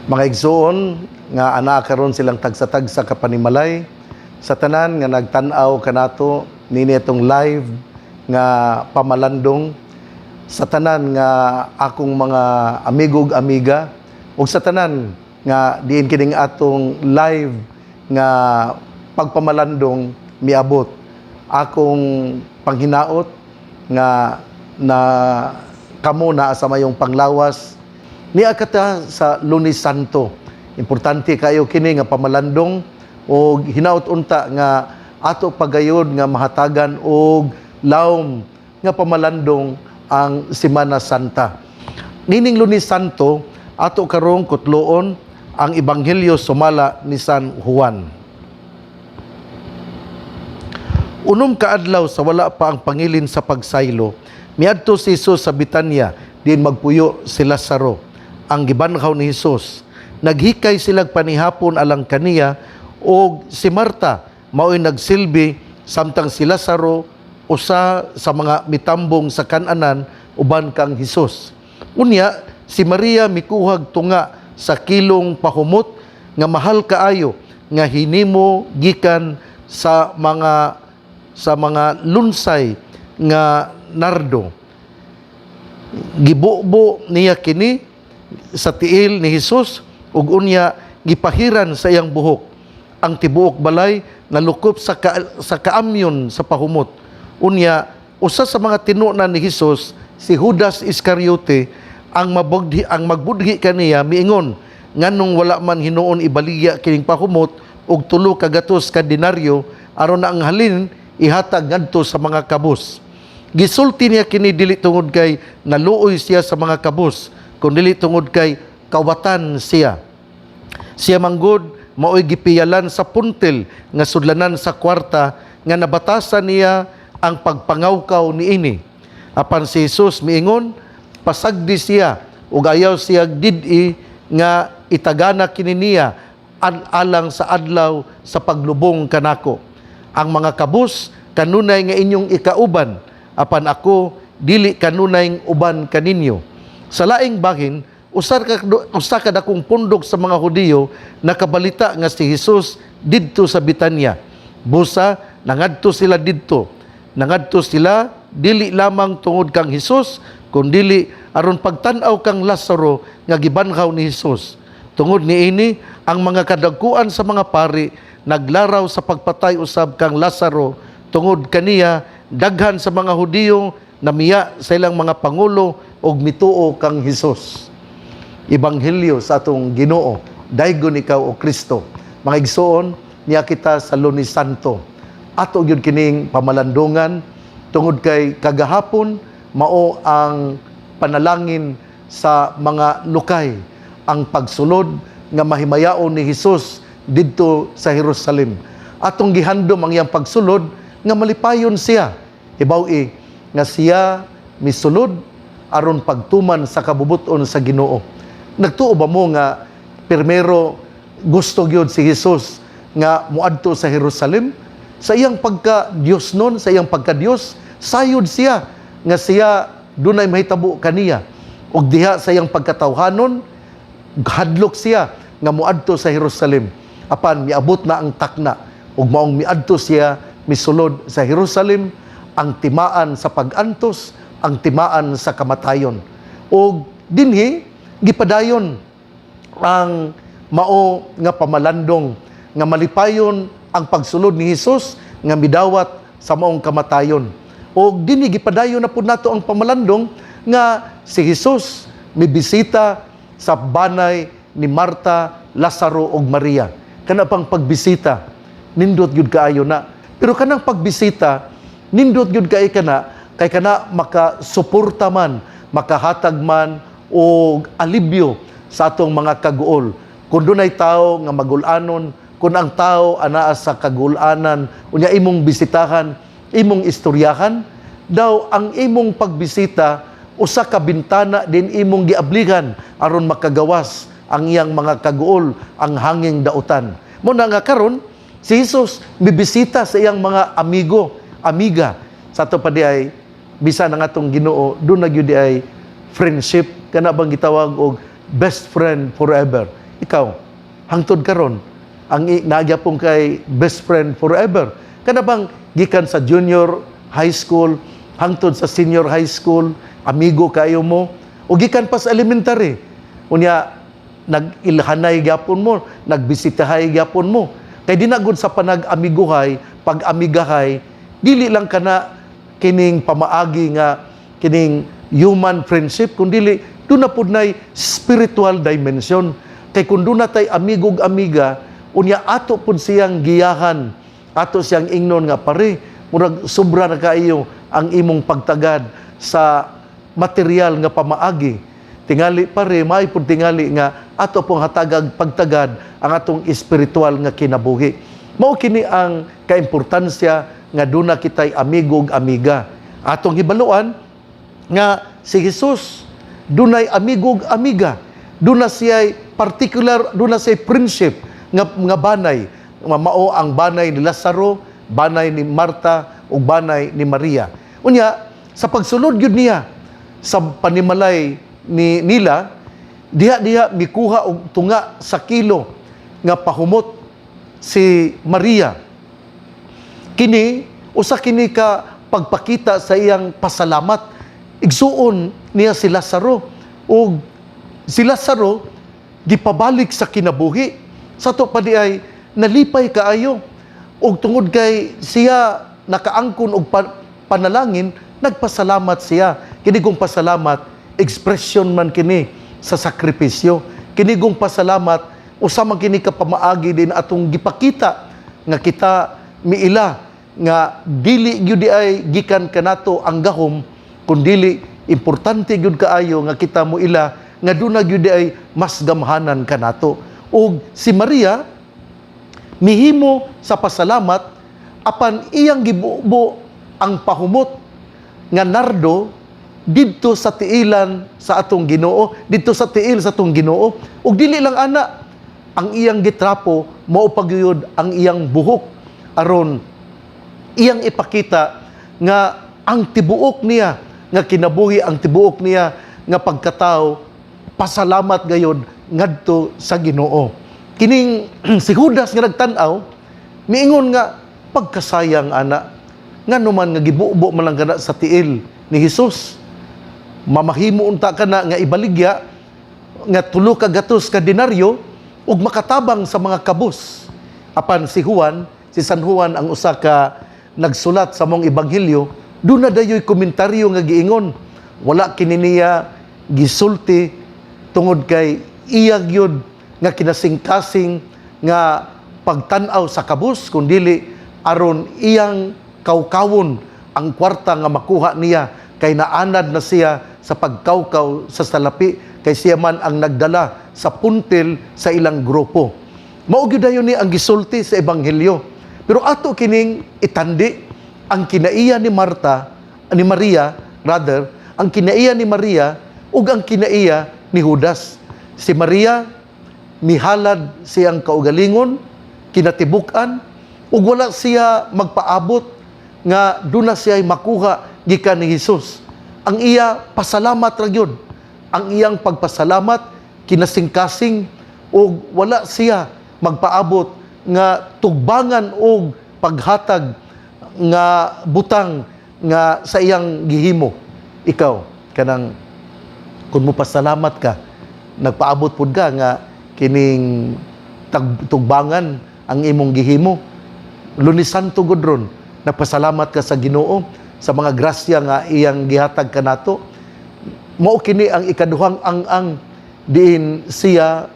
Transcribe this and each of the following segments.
Mga igsoon nga anaa karon silang tagsa-tagsa ka panimalay, sa tanan nga nagtan-aw kanato nini atong live nga pamalandong, sa tanan nga akong mga amigo ug amiga, ug sa tanan nga diin kining atong live nga pagpamalandong miabot, akong panghinaot nga na kamo naa sa mayong panglawas. Nia kata sa Lunes Santo. Importante kayo kini nga pamalandong og hinaot unta nga ato pagayod nga mahatagan og lawom nga pamalandong ang Semana Santa. Nining Lunes Santo, ato karong kutloon ang Ebanghelyo sumala ni San Juan. 6 ka adlaw sa wala pa ang pangilin sa pagsaylo, miadto si Jesus sa Betanya, diin magpuyo si Lazaro, ang gibanhaw ni Hesus. Naghikay silag panihapon alang kaniya, og si Marta mao'y nagsilbi samtang si Lazaro usa sa mga mitambong sa kananan uban kang Hesus. Unya si Maria mikuhag tunga sa kilong pahumot nga mahal kaayo nga hinimo gikan sa mga lunsay nga nardo. Gibubo niya kini sa tiil ni Hesus ug unya gipahiran sa iyang buhok. Ang tibuok balay nalukop sa kaamyon sa pahumot. Unya usa sa mga tinunan ni Hesus, si Judas Iscariote, ang magbudhi kaniya, miingon, "Nganong wala man hinuon ibaligya kining pahumot og 300 ka denaryo aron na ang halin ihatag ngadto sa mga kabus?" Gisulti niya kini dili tungod kay naluoy siya sa mga kabus, kundili tungod kay kawatan siya. Siya manggod mao'y gipiyalan sa puntil nga sudlanan sa kwarta nga nabatasan niya ang pagpangawkaw niini. Apan si Jesus miingon, "Pasagdi siya ug ayaw siya did-i nga itagana kini niya alang sa adlaw sa paglubong kanako. Ang mga kabus kanunay nga inyong ikauban, apan ako dili kanunay uban kaninyo." Sa laing bahin, usa ka dakong pundok sa mga Hudiyo nakabalita nga si Jesus didto sa Betanya. Busa nangadto sila didto. Nangadto sila dili lamang tungod kang Hesus, kundili aron pagtan-aw kang Lazaro nga gibanhaw ni Hesus. Tungod niini, ang mga kadagkuan sa mga pari naglaraw sa pagpatay usab kang Lazaro. Tungod kaniya, daghan sa mga Hudiyo namiya sa ilang mga pangulo og mituo kang Hesus. Ebanghelyo sa atong Ginoo. Daygon ikaw, o Kristo. Mga igsoon, nia kita sa Lunes Santo. Ato gyud kining pamalandungan tungod kay kagahapon mao ang panalangin sa mga lukay, ang pagsulod nga mahimayaon ni Hesus didto sa Jerusalem. Atong gihandom ang iyang pagsulod nga malipayon siya. Hibaw-i nga siya misulod aron pagtuman sa kabubuton sa Ginoo. Nagtuo ba mo nga pirmero gusto gyud si Hesus nga muadto sa Jerusalem? Sa iyang pagka Dios nun, sa iyang pagka Dios, sayod siya nga siya dunay mahitabo kaniya. Ug diha sa iyang pagkatawhanon, hadlok siya nga muadto sa Jerusalem. Apan miabot na ang takna ug maong miadto siya, misulod sa Jerusalem, ang timaan sa pag-antos, ang timaan sa kamatayon. Og dinhi gipadayon ang mao nga pamalandong nga malipayon ang pagsulod ni Hesus nga midawat sa maong kamatayon. Og dinhi gipadayon na pud nato ang pamalandong nga si Hesus mibisita sa banay ni Marta, Lazaro ug Maria. Kana pang pagbisita, nindot gyud kaayo na. Pero kanang pagbisita, nindot gyud kay kana kay kana makasuporta man, makahatag man og alibyo sa atong mga kaguol. Kung dunay tao nga magul-anon, kung ang tao anaa sa kagulanan, unya imong bisitahan, imong istoryahan, daw ang imong pagbisita usa ka bintana din imong giablihan aron makagawas ang iyang mga kaguol, ang hanging dautan. Mao na nga karon si Jesus mibisita sa iyang mga amigo, amiga. Sa ato pa diay, bisan ang atong Ginoo duna gyud diay friendship, kana bang gitawag og best friend forever. Ikaw, hangtod karon, ang naa gyapon kay best friend forever. Kana bang gikan sa junior high school hangtod sa senior high school, amigo kayo mo, o gikan pa sa elementary. Unya nag-ilhanay gyapon mo, nagbisitahay gyapon mo. Kay di na gud sa panag-amiguhay, pag-amigahay, dili lang kana kining pamaagi nga kining human friendship, kundili duna pud nay spiritual dimension. Kay kung duna tay amigo ug amiga, unya ato pud siyang giyahan, ato siyang ingnon nga, "Pare, murag sobra na kaayo ang imong pagtagad sa material nga pamaagi. Tingali, pare, may pud tingali nga ato pong hatagag pagtagad ang atong espiritual nga kinabuhi." Mao kini ang kaimportansya nga duna kitay amigo ug amiga. Atong hibaluan nga si Jesus dunay amigo ug amiga. Duna siya'y particular, duna siya'y friendship nga banay. Nga mao ang banay ni Lazaro, banay ni Marta ug banay ni Maria. Unya sa pagsulod gyud niya sa panimalay ni nila, diha-diha mikuha og tunga sa kilo nga pahumot si Maria. Kini usa kini ka pagpakita sa iyang pasalamat. Igsuon niya si Lazaro ug si Lazaro gipabalik sa kinabuhi. Sa to pa di ay nalipay kaayo ug tungod kay siya nakaangkon og panalangin, nagpasalamat siya. Kini gong pasalamat, expression man kini sa sakripisyo. Kini gong pasalamat, usa man kini ka pamaagi din atong gipakita nga kita miila nga dili gyud di ay gikan kanato ang gahom, kundili importante gyud kaayo nga kita moila nga duna gyud di ay mas gamhanan kanato. Ug si Maria mihimo sa pasalamat, apan iyang gibubo ang pahumot nga nardo didto sa tiilan sa atong Ginoo, didto sa tiil sa atong Ginoo. Ug dili lang ana, ang iyang gitrapo mao pagyud ang iyang buhok aron iyang ipakita nga ang tibuok niya nga kinabuhi, ang tibuok niya nga pagkatao, pasalamat gayod ngadto sa Ginoo. Kining si Judas nga nagtan-aw, miingon nga, "Pagkasayang ana, ngano man nga gibubo man lang kana sa tiil ni Hesus? Mamahimo unta kana nga ibaligya nga 300 ka denaryo ug makatabang sa mga kabus." Apan si Juan, si San Juan, ang usa ka nagsulat sa maong ebanghelyo, duna dayoy komentaryo nga giingon, wala kini niya gisulti tungod kay iya gyud nga kinasingkasing nga pagtan-aw sa kabus, kundili aron iyang kawkawon ang kwarta nga makuha niya, kay naanad na siya sa pagkawkaw sa salapi, kay siya man ang nagdala sa puntil sa ilang grupo. Mao gyud dayon ni ang gisulti sa ebanghelyo. Pero ato kining itandi ang kinaiya ni Marta, ni Maria rather, ang kinaiya ni Maria ug ang kinaiya ni Judas. Si Maria mihalad siyang kaugalingon, kinatibuk-an, ug wala siya magpaabot nga duna siya makuha gikan ni Hesus. Ang iya pasalamat ra gyud. Ang iyang pagpasalamat kinasingkasing ug wala siya magpaabot nga tugbangan og paghatag nga butang nga sa iyang gihimo. Ikaw, kanang kung mo pasalamat ka, nagpaabot pud ka nga kining tugbangan ang imong gihimo? Lunes Santo gud ron, nagpasalamat ka sa Ginoo sa mga grasya nga iyang gihatag kanato. Mao kini ang ikaduhang ang-ang diin siya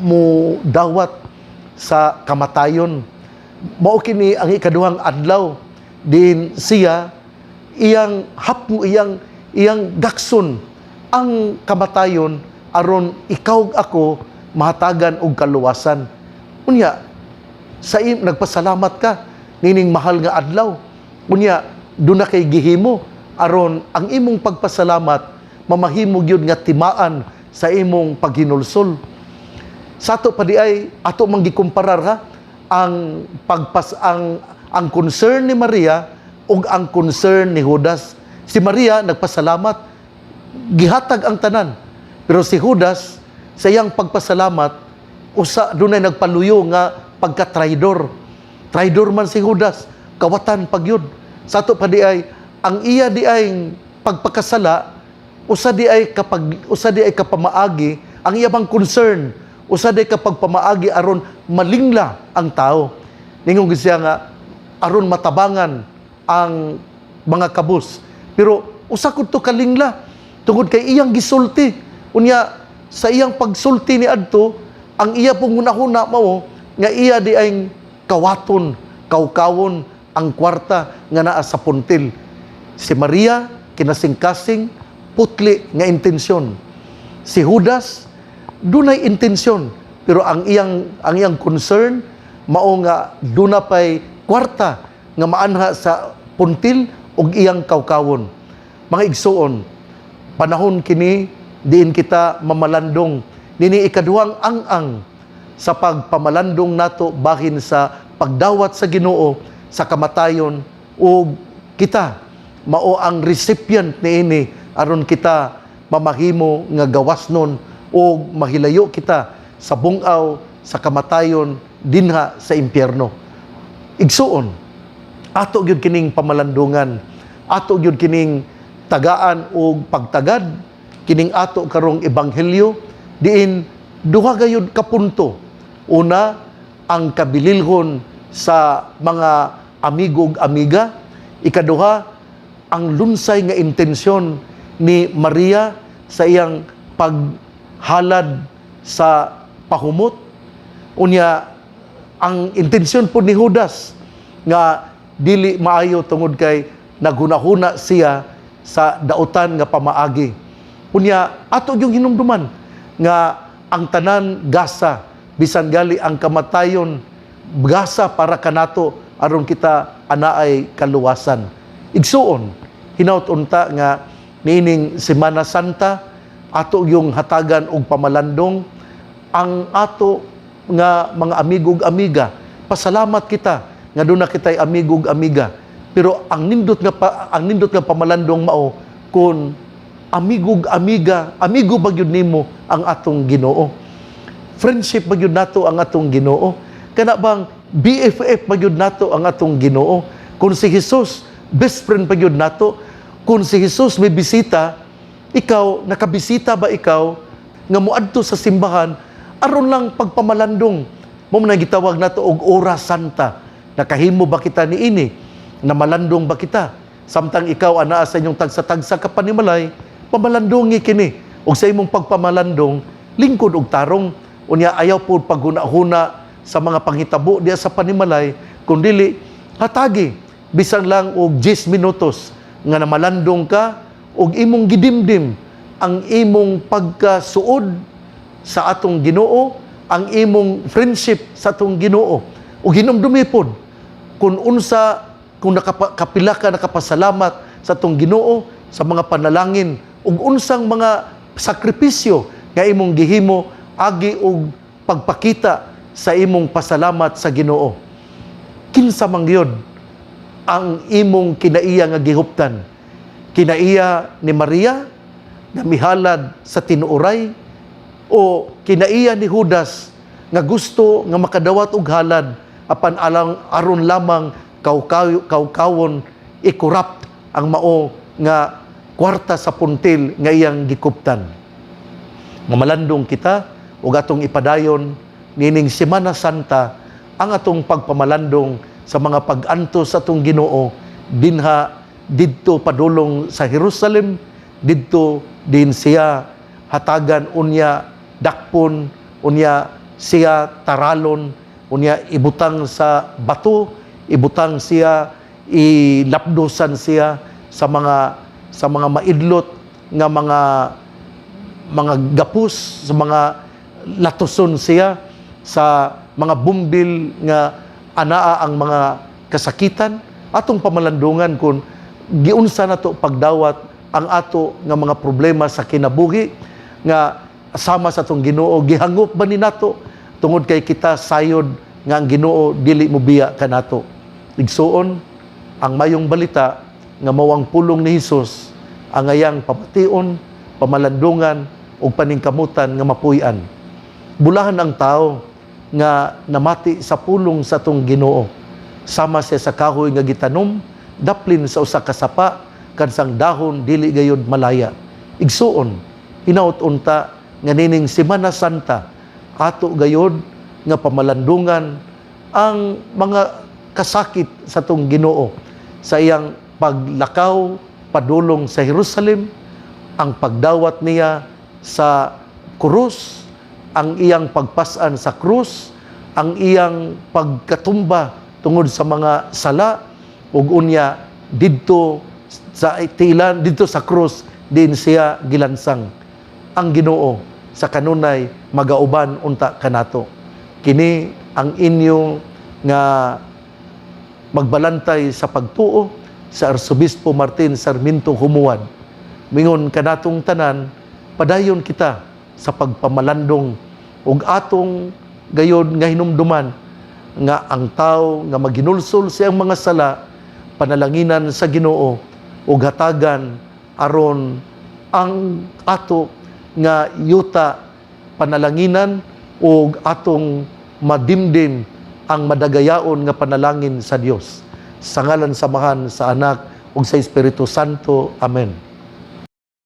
mo dawat sa kamatayon. Mao kini ang ikaduhang adlaw diin siya iyang hapmo, iyang iyang gakson ang kamatayon aron ikaw ug ako mahatagan og kaluwasan. Unya sa nagpasalamat ka nining mahal nga adlaw? Unya duna kay gihimo aron ang imong pagpasalamat mamahimo gyud nga timaan sa imong paghinulsol? Sa ato pa di ay ato mang gikumparar ha ang pagpas ang concern ni Maria ug ang concern ni Judas. Si Maria nagpasalamat, gihatag ang tanan. Pero si Judas, sa iyang pagpasalamat, Usa dunay nagpaluyo nga pagka-traidor. Traidor man si Judas, kawatan pagyud. Sa ato pa di ay ang iya di ay pagpakasala, usa di ay kapamaagi ang iya bang concern, usa di kapag pamaagi aron malingla ang tao. Ningon gyud siya nga aron matabangan ang mga kabus. Pero usa kud to kalingla tungod kay iyang gisulti. Unya sa iyang pagsulti ni adto, ang iya pong hunahuna mao nga iya di ay kawaton, kawkawon ang kwarta nga naa sa puntil. Si Maria kinasingkasing, putli nga intensyon. Si Judas dunay intensyon, pero ang iyang concern mao nga duna pay kwarta nga maanha sa puntil ug iyang kawkawon. Mga igsuon, panahon kini diin kita mamalandong nini ikaduhang ang-ang sa pagpamalandong nato bahin sa pagdawat sa Ginoo sa kamatayon, ug kita mao ang recipient niini aron kita mamahimo nga gawasnon ug mahilayo kita sa bungaw sa kamatayon dinha sa impyerno. Igsuon, ato gyud kining pamalandungan, ato gyud kining tagaan og pagtagad kining ato karong ebanghelyo diin duha gayud ka punto. Una, ang kabililhon sa mga amigo ug amiga. Ikaduha, ang lunsay nga intensyon ni Maria sa iyang paghalad sa pahumot. Unya ang intensyon po ni Judas nga dili maayo tungod kay naghunahuna siya sa dautan nga pamaagi. Unya ato yung hinumduman nga ang tanan gasa, bisan gali ang kamatayon gasa para kanato aron kita anaay kaluwasan. Igsuon, hinaut unta nga niining Semana Santa ato yung hatagan og pamalandong ang ato nga mga amigo ug amiga. Pasalamat kita nga duna kitay amigo ug amiga. Pero ang nindot nga pamalandong mao kung amigo ug amiga, amigo ba gyud nimo ang atong Ginoo? Friendship ba gyud nato ang atong Ginoo? Kana bang BFF ba gyud nato ang atong Ginoo? Kung si Jesus best friend pa gyud nato, kung si Jesus may bisita, ikaw nakabisita ba ikaw nga moadto sa simbahan aron lang pagpamalandong? Mo man ang gitawag nato og oras santa. Nakahimo ba kita niini? Namalandong ba kita? Samtang ikaw anaa sa inyong tagsa-tagsa ka panimalay, pamalandongi kini. Ug sa imong pagpamalandong, lingkod og tarong. Unya ayaw po paghuna-huna sa mga panghitabo diya sa panimalay, kundili hatagi bisan lang og 10 minutos nga namalandong ka ug imong gidimdim ang imong pagkasuod sa atong Ginoo, ang imong friendship sa atong Ginoo. Ug hinumdumi pod kung unsa, kung kapila ka nakapasalamat sa atong Ginoo sa mga panalangin ug unsang mga sakripisyo nga imong gihimo agi og pagpakita sa imong pasalamat sa Ginoo. Kinsa man gyud ang imong kinaiya nga gihuptan? Kinaiya ni Maria nga mihalad sa tinuoray o kinaiya ni Judas nga gusto nga makadawat og halad apan alang aron lamang kawkawon, i-corrupt ang mao nga kwarta sa puntil nga iyang gikuptan? Nga malandong kita ug atong ipadayon nining Semana Santa ang atong pagpamalandong sa mga pag-antos sa atong Ginoo dinha didto padulong sa Jerusalem, didto din siya hatagan, unya dakpon, unya siya taralon, unya ibutang sa bato, ibutang siya, ilapdosan siya sa mga maidlot nga mga gapos, sa mga latuson siya sa mga bumbil nga anaa ang mga kasakitan. Atong pamalandungan kung giunsa nato pagdawat ang ato nga mga problema sa kinabuhi nga sama sa atong Ginoo. Gihangop ba ni nato tungod kay kita sayod nga ang Ginoo dili mobiya kanato? Igsuon, ang mayong balita nga mao ang pulong ni Hesus ang ayang pamation, pamalandungan ug paningkamutan nga mapuy-an. Bulahan ang tao nga namati sa pulong sa atong Ginoo. Sama siya sa kahoy nga gitanom daplin sa usa ka sapa, kansang dahon dili gayud malaya. Igsuon, hinaut unta nga nining Semana Santa ato gayud nga pamalandungan ang mga kasakit sa atong Ginoo sa iyang paglakaw padulong sa Jerusalem, ang pagdawat niya sa krus, ang iyang pagpas-an sa krus, ang iyang pagkatumba tungod sa mga sala, ug unya didto sa tiilan, didto sa krus din siya gilansang. Ang Ginoo sa kanunay magauban unta kanato. Kini ang inyo nga magbalantay sa pagtuo, sa Arsobispo Martin Sarmiento Jumuad. Mingon kanatong tanan, padayon kita sa pagpamalandong ug atong gayod nga hinumduman nga ang tao nga maginulsol sa iyang mga sala, panalanginan sa Ginoo ug hatagan aron ang ato nga yuta panalanginan ug atong madimdim ang madagayaon nga panalangin sa Dios. Sa ngalan sa Amahan, sa Anak ug sa Espiritu Santo. Amen.